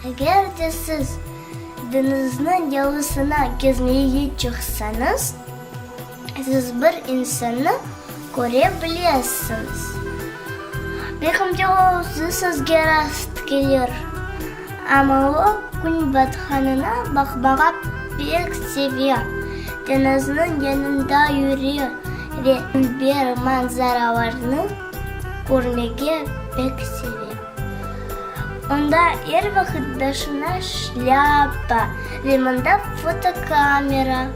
Eger de siz deñizniñ yalısına kezmege çıqsañız, siz bir insannı köre bilesiñiz. Belki de o özü sizge rast kelir, amma o, kün batqanına baqmağa pek seve, deñizniñ yanında yüre ve dülber manzaralarnı körmege pek seve. Onda er vaqıt başına şlâpa ve mında fotokamera.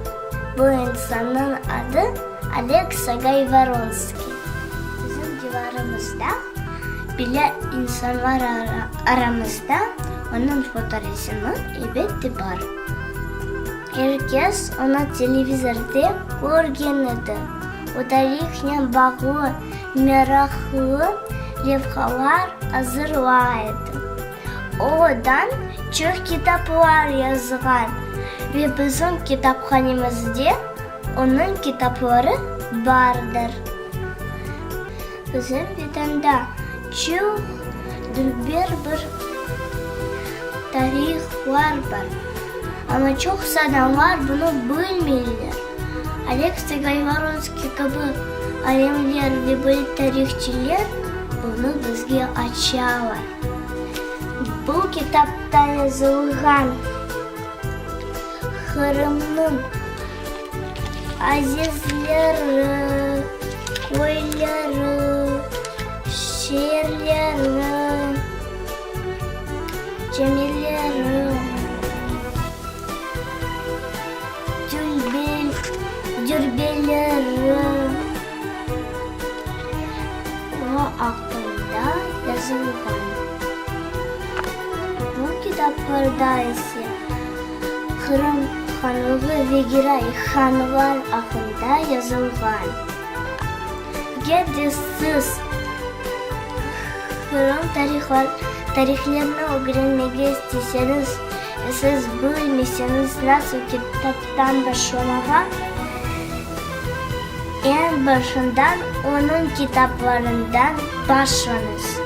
Bu insannıñ adı Oleksa Gayvoronskiy. Bizim divarımızda bile insanlar aramızda onıñ fotoresimi elbette bar. Er kes onı televizorde körgen edi. O tarihnen bağlı meraqlı levhalar azırlay edi. Odan çoq kitaplar yazğan ve bizim kitaphanemizde onıñ kitapları bardır. Bizim Vatanda çoq dülber bir tarihlar bar, amma çoqusı adamlar bunı bilmeyler. Oleksiy Gayvoronskiy kibi alimler ve büyük tarihçiler bunı bizge açalar. Bu kitapta yazılğan Qırımnıñ azizleri, köyleri, şeerleri, camileri, dülbeleri aqqında yazılğan. Bu kitaplarda ise Qırım hanlığı ve Giray hanlar aqqında yazılğan. Eger de siz Qırım tarihlerini ögrenmege isteseñiz ve siz bilmeseñiz nasıl kitaptan başlamağa, eñ başından onıñ kitaplarından başlañız.